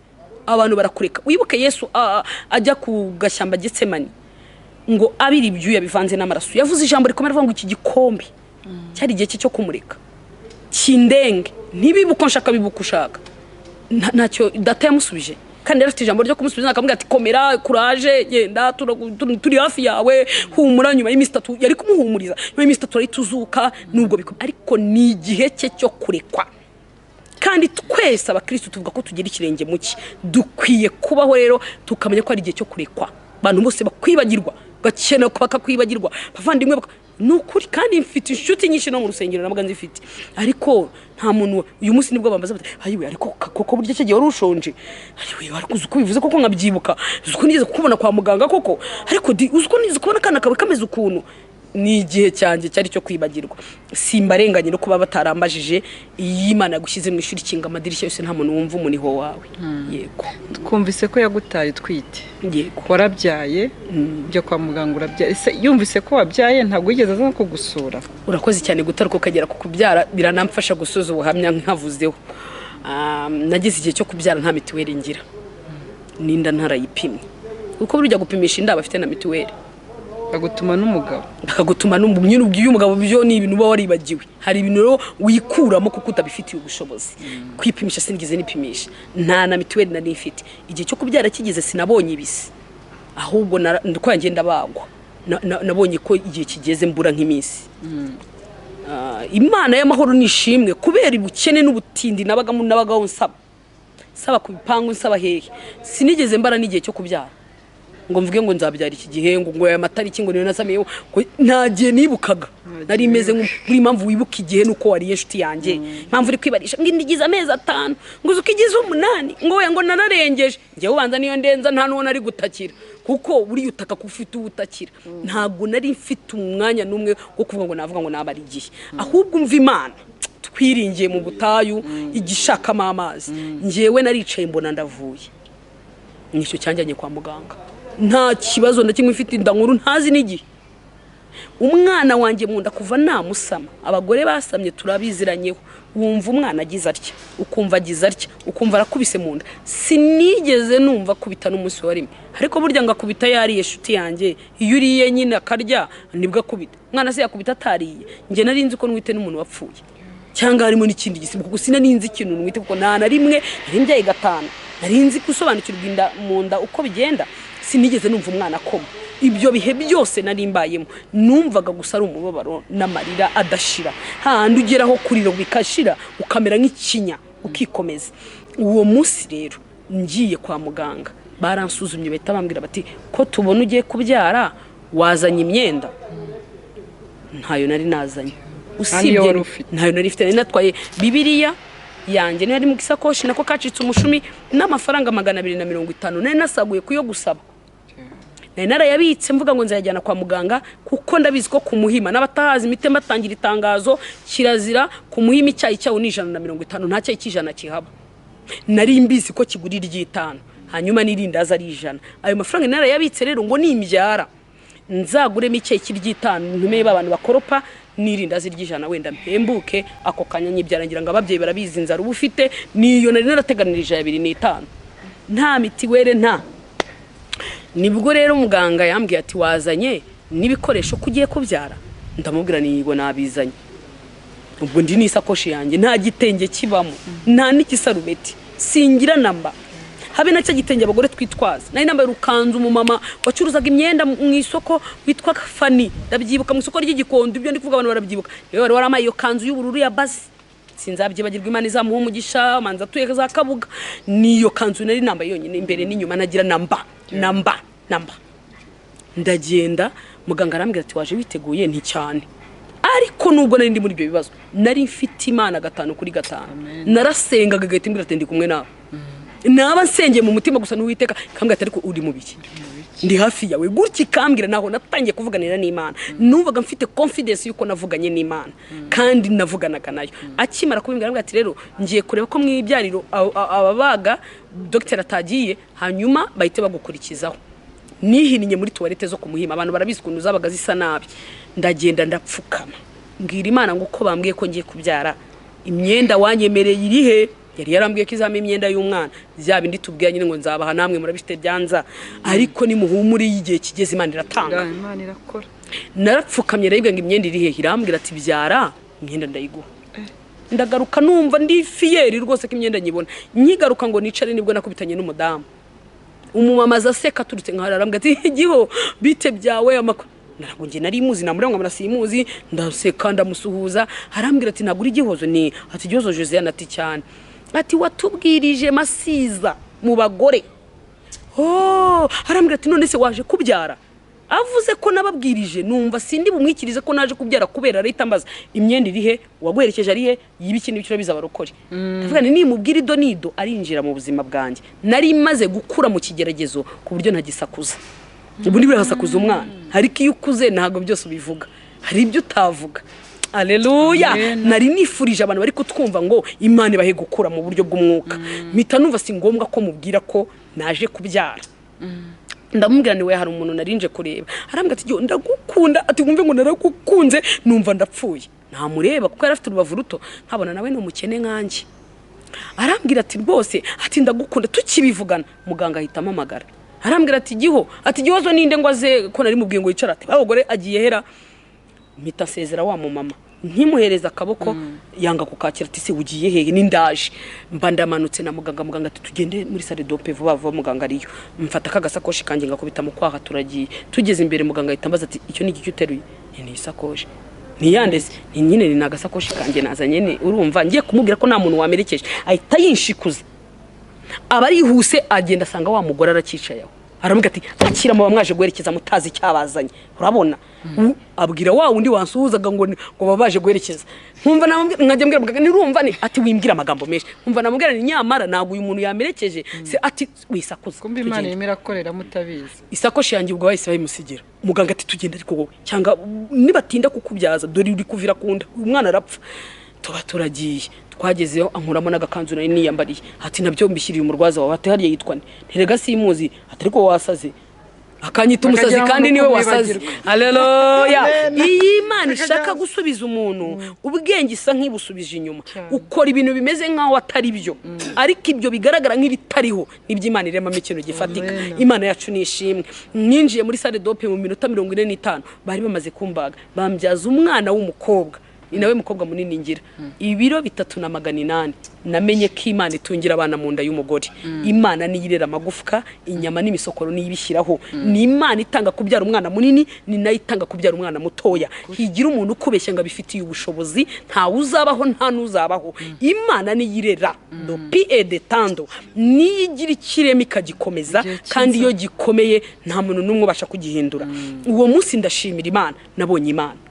abantu barakureka. Wibuke Yesu ajya ku gashyamba Getsemani ngo abira ibyuya bivanze n'amaraso, yavuze ijambo rikomeye avuga ngo iki gikombe, cyari igihe cye cyo kumureka, kindenge, ntibibe uko nshaka, bibe uko ushaka. Ntacyo data yamusubije, kandi yari afite ijambo ryo kumusubiza, akamubwira ati: "Komera, kuraje, genda, turi hafi yawe, humura." Nyuma y'iminsi 3 yari kumuhumuriza, nyuma y'iminsi 3 arahita uzuka nubwo bikomeye, ariko ni igihe cye cyo kurekwa. Kandi twese abakirisitu tuvuga ko tugira ikirenge mu cye, dukwiye kubaho rero tukamenya ko ari igihe cyo kurekwa. Abantu bose bakwibagirwa, gakena bakakwibagirwa, abavandimwe ni ukuri. Kandi mfite inshuti nyinshi no mu rusengero nabwo nzifite, ariko nta muntu. Uyu munsi nibwo bambaza bati: "Ayiwe, ariko koko burya cyo gihe wari ushonje? Ayiwe, ariko uzi uko bivuze koko nkabyibuka? Uzi ko nigeze kukubona kwa muganga koko? Ariko di, uzi ko nigeze kubona akana kawe kameze ukuntu?" Ni igihe cyanjye cyari cyo kwibagirwa. Simbarenganye no kuba batarambajije. Iyo Imana yagushyize mu ishuri, ikinga amadirishya yose, nta muntu wumva umuniho wawe. Yego. Twumvise ko yagutaye utwite. Yego. Warabyaye, ujya kwa muganga urabyaye. Ese yumvise ko wabyaye, ntabwo yigeze aza no kugusura? Urakoze cyane gutaruka ukagera ku kubyara, biranamfasha gusoza ubuhamya nkavuzeho. Nagize igihe cyo kubyara nta mituweli ngira, n'inda ntarayipimye, kuko burya gupimisha inda bafite na mituweli. Bagutuma n'umugabo. Bakagutuma nyine ubwiye umugabo, byo ni ibintu uba waribagiwe. Hari ibintu rero wikuramo kuko utabifitiye ubushobozi. Kwipimisha sinigeze nipimisha, nta na mituweli nari mfite. Igihe cyo kubyara kigeze, sinabonye ibise, ahubwo uko ngenda bagwa. Nabonye ko igihe kigeze, mbura nk'iminsi. Imana y'amahoro nishimwe, kubera ubukene n'ubutindi nabagamo, nabagaho nsaba nsaba ku bipangu, nsaba hehe, sinigeze mbara n'igihe cyo kubyara ngo mvuge ngo nzabyara iki gihe, ngo aya matariki ngo niyo nasamiyeho, ngo nta gihe nibukaga. Nari meze buri impamvu wibuka igihe nuko wariye, inshuti yanjye. Impamvu uri kwibarisha ngo indigize amezi 5, ngo uzi uko igize 8, ngo we ngo nararengeje. Njyewe ubanza niyo ndenza nta n'uwo nari gutakira, kuko buriya utaka ko ufite uwo utakira. Ntabwo nari mfite umwanya n'umwe wo kuvuga ngo navuga ngo nabara igihe, ahubwo umva Imana twiringiye mu butayu igishakamo amazi. Njyewe naricaye mbona ndavuye, nicyo cyanjyanye kwa muganga. Nta kibazo na kimwe mfite, inda nkuru, ntazi n'igihe. Umwana wanjye mu nda kuva namusama, abagore basamye turabiziranyeho, wumva umwana agize atya, ukumva agize atya, ukumva arakubise mu nda. Sinigeze numva akubita n'umunsi wa rimwe, ariko burya ngo akubita yariye, inshuti yanjye. Iyo uriye nyine akarya nibwo akubita. Umwana se yakubita atariye? Njye nari nzi ko nwite n'umuntu wapfuye cyangwa harimo n'ikindi gisimba, kuko sinari nzi ikintu nwite, kuko nta na rimwe nari mbyaye 5, nari nzi gusobanukirwa inda mu nda uko bigenda. Sinigeze numva umwana akoma. Ibyo bihe byose nari mbayemo, numvaga gusa ari umubabaro n'amarira adashira, hahandi ugeraho kurira bikashira, ukamera nk'ikinya, ukikomeza. Uwo munsi rero ngiye kwa muganga, baransuzumye, bahita bambwira bati: "Ko tubona ugiye kubyara, wazanye imyenda?" Ntayo nari nazanye. Niyo wari ufite? Ntayo nari mfite. Nari natwaye Bibiliya yanjye, niyo yari mu isakoshi, nako kacitse umushumi, n'amafaranga 250 nari nasaguye kuyo gusaba. Nari narayabitse mvuga ngo nzayajyana kwa muganga, kuko ndabizi ko ku Muhima, n'abatahazi imiti batangira itangazo, kirazira ku Muhima icyayi cyawo ni 150, nta cyayi cy'100 kihaba. Nari mbizi ko kigura iry'itanu, hanyuma n'irindazi ari 100. Ayo mafaranga narayabitse rero ngo nimbyara nzaguremo icyayi cy'iry'itanu, ntume ba bantu bakoropa, n'irindazi ry'100, wenda mpembuke ako kanya nyibyara. Ngira ngo ababyeyi barabizi inzara uba ufite. Niyo nari narateganirije 2.5, nta mitiweli, nta. Nibwo rero muganga yambwiye ati: "Wazanye n'ibikoresho ko ugiye kubyara?" Ndamubwira ni yego, nabizanye. Ubwo ndi n'isakoshi yanjye, nta gitenge kibamo, nta n'igisarubeti, singira namba, habe na cya gitenge abagore twitwaza. Nari nambaye urukanzu umumama wacuruzaga imyenda mu isoko witwa Fani, ndabyibuka, mu isoko ry'Igikondo, ibyo ndi kuvuga abantu barabyibuka, niwe wari warampaye iyo kanzu y'ubururu ya bazi, sinzabyibagirwa, Imana izamuha umugisha, manza atuye za Kabuga. Niyo kanzu nari nambaye yonyine, imbere n'inyuma nagira namba namba namba. Ndagenda, muganga arambwira ati: "Waje witeguye?" Nti: "Cyane." Ariko nubwo nari ndi muri ibyo bibazo, nari mfite Imana 5 kuri 5. Narasengaga igahita imbwira ati: "Ndi kumwe nawe." Naba nsengeye mu mutima gusa n'Uwiteka ikambwira ati: "Ariko uri mu biki?" Ndi hafi yawe gutya, ikambwira. Naho natangiye kuvuganira n'Imana, numvaga mfite confidence yuko navuganye n'Imana kandi navuganaga nayo. Akimara kubimbwira, arambwira ati: "Rero ngiye kureba ko mu ibyariro ababaga dogiteri atagiye, hanyuma bahite bagukurikizaho." Nihinnye muri toilette zo ku Muhima, abantu barabizi ukuntu zabaga zisa nabi. Ndagenda, ndapfukama, mbwira Imana ngo: "Uko bambwiye ko ngiye kubyara, imyenda wanyemereye iri he?" Yari yarambwiye ko izampa imyenda y'umwana, bya bindi tubwira nyine ngo nzabaha, namwe murabifite byanza. Ariko nimuhumure, y'igihe kigeze Imana iratanga. Imana irakora. Narapfukamye, arayibwira ngo: "Imyenda iri hehe?" Irambwira ati: "Byara, imyenda ndayiguha." Ndagaruka, numva ndi fier rwose ko imyenda nyibona. Nkigaruka ngo nicare, nibwo nakubitanye n'umudamu, umumama aza aseka aturutse nka hariya, arambwira ati: "Igiho, bite byawe, amakuru?" Ntabwo njye nari muzi, namureba ngo simuzi. Ndaseka, ndamusuhuza, arambwira ati: "Ntabwo uri Igihozo?" Ni ati: "Igihozo Josiane." Ati: "Cyane." Ati: "Watubwirije masiza mu bagore." Oh, arambwira ati: "None se waje kubyara?" Avuze ko nababwirije, numva sindi bumwikirize ko naje kubyara, kubera arahita ambaza: "Imyenda iri he? Uwaguherekeje ari he?" Yiba iki n'ibiki, urabizi abarokore. Ndavuga nti: "Nimubwira ido nido, arinjira mu buzima bwanjye." Nari maze gukura mu kigeragezo ku buryo ntagisakuza. Ubu niba hasakuza umwana, ariko iyo ukuze ntabwo byose ubivuga, hari ibyo utavuga. Aleluya! Amen. Nari nifurije abantu bari kutwumva ngo Imana ibahe gukura mu buryo bw'umwuka. Mpita numva si ngombwa ko mubwira ko naje kubyara. Ndamubwira ni we: "Hari umuntu narinje kureba." Arambwira ati: "Yo, ndagukunda." Ati: "Wumve ngo naragukunze numva ndapfuye." Namureba, kuko yari afite urubavu ruto, nkabona nawe ni umukene nkanjye. Arambwira ati: "Rwose," ati: "ndagukunda." Tukibivugana, muganga ahita ampamagara, arambwira ati: "Giho," ati: "Gihozo ninde ngo aze, ko nari mubwiye ngo yicara?" Ati: "Abagore agiye hera." Mpita nsezera wa mumama, nkimuhereza akaboko yanga kukakira, ati: "Se ugiye hehe?" Nindaje, mba ndamanutse na muganga. Muganga ati: "Tugende muri salle d'op vuba vuba, muganga ariyo." Mfata kagasakoshi kanjye ngakubita mu kwaha, turagiye. Tugeze imbere, muganga ahita ambaza ati: "Icyo ni igiki uteruye?" Ni isakoshi. Ntiyandeze, ni nyine ni agasakoshi kanjye nazanye. Ni urumva ngiye kumubwira ko nta muntu wamerekeje, ahita yinshikuza, aba arihuse, agenda asanga wa mugore aracyicaye aho, aramubwira ati: "Akira, muba mwaje guherekeza mutazi icyabazanye, urabona." Abwira wa wundi wansuhuzaga ngo baba baje guherekeza. Nkumva nkajya mbwira muganga, nirumva ni ati: "Wimbwira amagambo menshi." Nkumva namubwira ni nyamara ntabwo uyu muntu yamerekeje se. Ati: "Wisakuza." Kumbe Imana Tugende. irimo irakorera mutabizi. Isakoshi yanjye ubwo bahise bayimusigira. Muganga ati: "Tugenda ariko wowe, cyangwa nibatinda kukubyaza, dore uri kuvira ku nda, uyu mwana arapfa." Tuba turagiye. Twagezeyo, ankuramo n'agakanzu nari niyambariye, ati: "Nabyo mbishyiriye umurwaza wawe." Ati: "Hariya yitwa nde?" "Nterega simuzi." Ati: "Ariko wasaze." Akanyita umusazi. Bakagira ngo Kandi ni niwe wasaze. ukumwibagirwa. Haleluya! Amen. Iyo Imana ishaka gusubiza umuntu ubwenge, isa nk'ibusubije inyuma. Cyane. Ukora ibintu bimeze nk'aho atari byo, ariko ibyo bigaragara nk'ibitariho nibyo Imana iremamo ikintu gifatika. Amen. Imana yacu ni ishimwe. Ninjiye muri salle d'op mu minota 45 bari bamaze kumbaga, bambyaza umwana w'umukobwa, ni nawe mukobwa munini ngira, ibiro 3 na 800. Namenye ko Imana itungira abana mu nda y'umugore. Imana niyo irera amagufwa, inyama n'imisokoro niyo ibishyiraho. Ni Imana itanga kubyara umwana munini, ni nayo itanga kubyara umwana mutoya. Higira umuntu ukubeshya ngo abifitiye ubushobozi, ntawe uzabaho, nta n'uzabaho. Imana niyo irera do pi e de tando, niyo igira ikirema ikagikomeza. Igihe cyiza. Kandi iyo gikomeye nta muntu n'umwe ubasha kugihindura. Uwo munsi ndashimira Imana, nabonye Imana.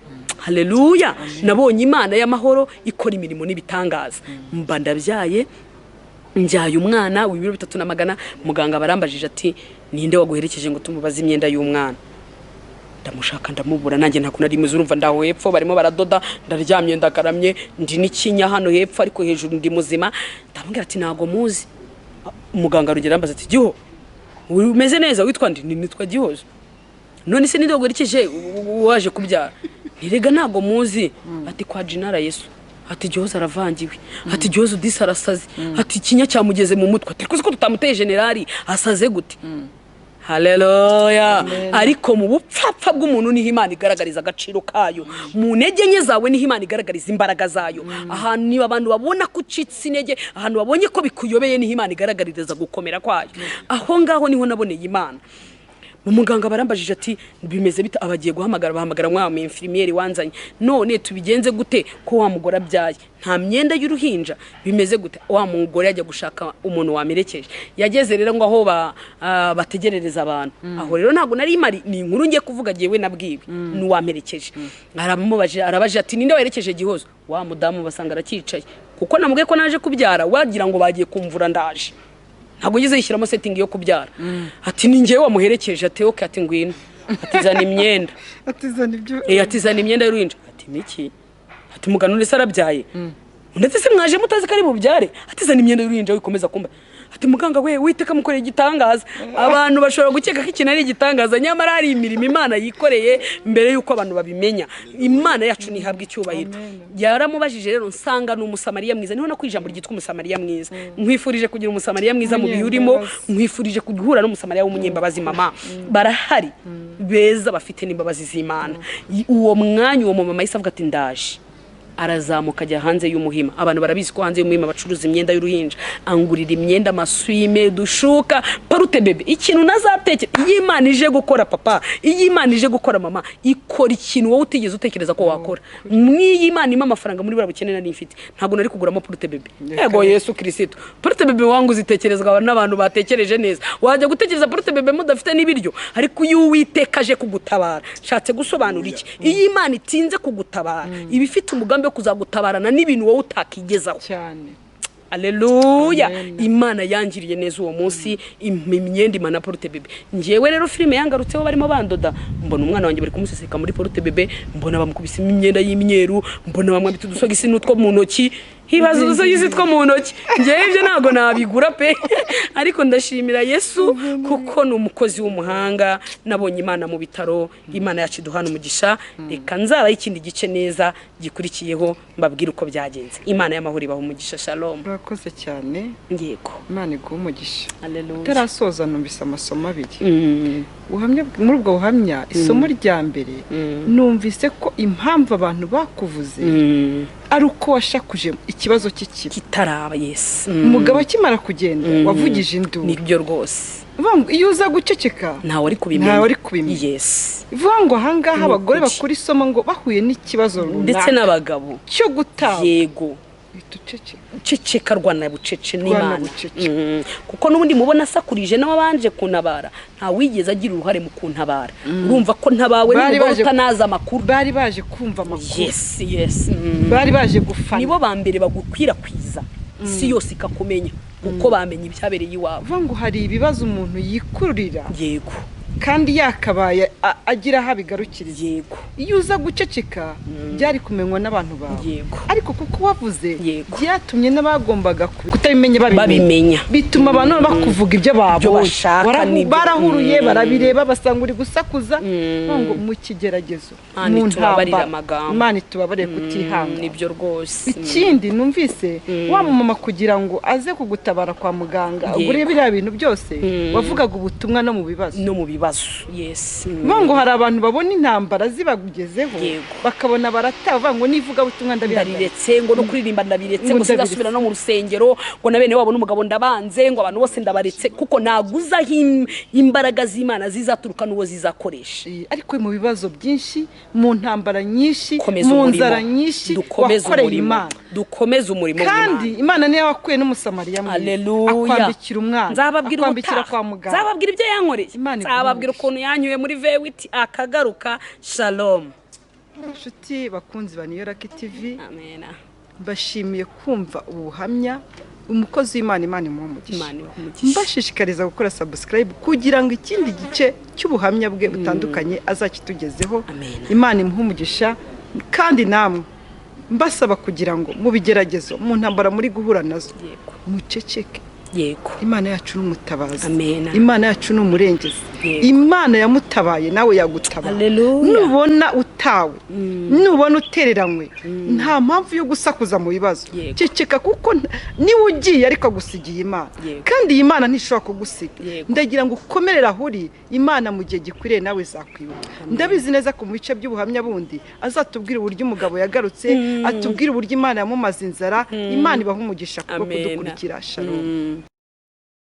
Haleluya! Nabonye Imana y'amahoro ikora imirimo n'ibitangaza. Mba ndabyaye, mbyaye umwana w'ibiro 3 na 100. Muganga barambajije ati: "Ninde waguherekeje ngo tumubaze imyenda y'umwana?" Ndamushaka ndamubura, nanjye ntabwo nari muzi. Urumva ndaho hepfo barimo baradoda, ndaryamye, ndagaramye, ndi n'ikinya hano hepfo, ariko hejuru ndi muzima. Ndamubwira ati: "Ntabwo muzi." Muganga arongera arambaza ati: "Giho, umeze neza, witwa ndi?" "Ni nitwa Gihozo." "None se ninde waguherekeje waje kubyara?" "Ntirega ntabwo muzi." Ati: "Kwa jinara Yesu." Ati: "Gihozo aravangiwe." Ati: "Gihozo disi arasaze." Ati: "Ikinya cyamugeze mu mutwe." Ati: "Kuzi ko tutamuteye generali, asaze gute?" Haleluya! Ariko mu bupfapfa bw'umuntu niho Imana igaragariza agaciro kayo, mu ntege nke zawe niho Imana igaragariza imbaraga zayo. Ahantu niba abantu babona ko ucitse intege, ahantu babonye ko bikuyobeye, niho Imana igaragariza gukomera kwayo. Aho ngaho niho naboneye Imana. Umuganga barambajije ati: "Bimeze bite?" Abagiye guhamagara, bahamagara mwa mu infirmière wanzanye: "None tubigenze gute ko wa mugore abyaye nta myenda y'uruhinja, bimeze gute?" Wa mugore ajya gushaka umuntu wamerekeje. Yageze rero ngo aho bategerereza abantu, aho rero ntabwo nari mari. Ni inkuru ngiye kuvuga jyewe nabwiwe n'uwamperekeje. Aramubajije, arabaje ati: "Ninde werekeje Gihozo?" Wa mudamu basanga aracyicaye, kuko namubwiye ko naje kubyara, wagira ngo bagiye kumvura ndaje. Ntabwo yigeze yishyiramo setting yo kubyara. Ati: "Ni njyewe wamuherekeje." Ati: "Okay." Ati: "Ngwino." Ati: "Zana imyenda." Atizana ibyo. Ati: "Zana imyenda y'uruhinja." Ati: "Miki?" Ati: "Mugano se arabyaye?" Ndetse se mwaje mutazi ko ari bubyare? Ati: "Zana imyenda y'uruhinja." Wikomeza kumba. Ati: "Muganga we, witeka mukoreye igitangaza." Abantu bashobora gukeka ko ikintu ari igitangaza, nyamara hari imirimo Imana yikoreye mbere y'uko abantu babimenya. Imana yacu ntihabwa icyubahiro. Yaramubajije rero, nsanga ni Umusamariya mwiza. Niho no ku ijambo ryitwa Umusamariya mwiza. Nkwifurije kugira Umusamariya mwiza mu bihe urimo. Umunyembabazi. Nkwifurije guhura n'Umusamariya w'umunyembabazi. Mama, barahari beza bafite n'imbabazi z'Imana. Uwo mwanya uwo mumama yahise avuga ati: "Ndaje." Arazamuka ajya hanze y'Umuhima. Abantu barabizi ko hanze y'Umuhima bacuruza imyenda y'uruhinja. Angurira imyenda, amasume, dushuka, porte-bébé. Ikintu nazatekera, iyo Imana ije gukora, papa, iyo Imana ije gukora, mama, ikora ikintu wowe utigeze utekereza ko wakora. Mw'iyi Imana impa amafaranga muri buriya bukene nari mfite, ntabwo nari kuguramo porte-bébé. Yego, Yesu Kirisito. Porte-bébé wangu zitekerezwa n'abantu batekereje neza. Wajya gutekereza porte-bébé mudafite n'ibiryo? Ariko iyo Uwiteka aje kugutabara, nshatse gusobanura iki? Iyo Imana itinze kugutabara, iba ifite umugambi wo kuzagutabarana n'ibintu wowe utakigezaho. Cyane. Aleluya. Amen. Imana yangiriye neza uwo munsi, impa imyenda, imana porte-bébé. Njyewe rero filime yangarutseho, barimo bandoda, mbona umwana wanjye bari kumuseseka muri porte-bébé, mbona bamukubisemo imyenda y'imyeru, mbona bamwambitse udusogisi n'utwo mu ntoki. Hibaza udusogisi two mu ntoki! Njyewe ibyo ntabwo nabigura pe. Ariko ndashimira Yesu kuko ni umukozi w'umuhanga. Nabonye Imana mu bitaro. Imana yacu iduhana umugisha. Reka nzabaho ikindi gice neza gikurikiyeho, mbabwire uko byagenze. Imana y'amahoro ibaha umugisha. Shalom. Urakoze cyane. Yego. Imana iguhe umugisha. Haleluya. Utarasoza, numvise amasomo abiri. Ubuhamya, muri ubwo buhamya, isomo rya mbere numvise ko impamvu abantu bakuvuze ari uko washakuje ikibazo cy'ikiba kitaraba, yes. Umugabo akimara kugenda wavugije induru. Nibyo rwose. Uvuga ngo iyo uza guceceka, ntawe ari kubimenya. Ntawe ari kubimenya. Ivuga ngo ahangaha Ni abagore ukuri. bakora isomo ngo bahuye n'ikibazo ndetse runaka n'abagabo cyo gutaba, uhita uceceka. Ceceka, rwana bucece Rwana n'Imana. bucece. Kuko n'ubundi mubona asakurije n'ababanje kuntabara, nta wigeze agira uruhare mu kuntabara. Urumva ko ntabawe Bari n'umugore utanazi amakuru. Bari baje kumva amakuru. Yes. Bari baje gufana. Nibo ba mbere bagukwirakwiza, isi yose ikakumenya kuko bamenye ibyabereye iwawe. Uvuga ngo hari ibibazo umuntu yikururira kandi yakabaye agira aho abigarukiriza. Iyo uza guceceka, byari kumenywa n'abantu bawe. Ariko kuko wavuze, byatumye n'abagombaga kutabimenya babimenya. Babimenya. Bituma abantu bakuvuga ibyo babonye. Bashaka Barahuruye, barabireba, basanga uri gusakuza. Bavuga ngo mu kigeragezo, Imana mu itubabarire ntambara, amagambo. Imana itubabarire kutihangana. Nibyo rwose. Ikindi numvise, wa mumama kugira ngo aze kugutabara kwa muganga, ugure biriya bintu byose, wavugaga ubutumwa no mu bibazo. No mu bibazo, yes. Bivuga ngo hari abantu babona intambara zibagezeho, bakabona barataha, bavuga ngo n'ivugabutumwa ndabihagarika. Ndariretse, ngo no kuririmba ndabiretse, Ngo ngo sinzasubira no mu rusengero, ngo na bene wabo n'umugabo ndabanze, ngo abantu bose ndabaretse, kuko naguze aho imbaraga z'Imana zizaturuka n'uwo zizakoresha. Ariko mu bibazo byinshi, mu ntambara nyinshi, Komeza mu umurimo. nzara nyinshi, Dukomeze wakoreye umurimo. Imana. Dukomeze umurimo Kandi w'Imana. Imana niyo wakuye n'Umusamariya mwiza, Aleluya. akwambikira umwana, Nzababwira akwambikira ubutaha. kwa muganga. Nzababwira ibyo yankoreye. Imana iguhe Nzababwira umugisha. ukuntu yanyuye muri vewiti akagaruka. Shalom. Inshuti bakunzi ba Niyo TV, Amena. mbashimiye kumva ubu buhamya. Umukozi w'Imana, Imana imuhe umugisha. Imana ibahe umugisha. Mbashishikariza gukora subscribe kugira ngo ikindi gice cy'ubuhamya bwe butandukanye azakitugezeho. Amen. Imana imuhe umugisha. Kandi namwe mbasaba kugira ngo mu bigeragezo, mu ntambara muri guhura nazo, muceceke. Imana yacu ni umutabazi. Amen. Imana yacu ni umurengezi. Imana yamutabaye, nawe yagutabara. Haleluya. Nubona utawe, nubona utereranywe, nta mpamvu yo gusakuza mu bibazo. Ceceka, kuko niba ugiye ariko agusigiye Imana. Kandi iyi Mana ntishobora kugusiga. Ndagira ngo ukomerere aho uri. Imana mu gihe gikwiriye nawe izakwibuka. Ndabizi neza ko mu bice by'ubuhamya bundi azatubwira uburyo umugabo yagarutse, atubwira uburyo Imana yamumaze inzara. Imana ibaha umugisha kubwo Amen. kudukurikira. Shalom.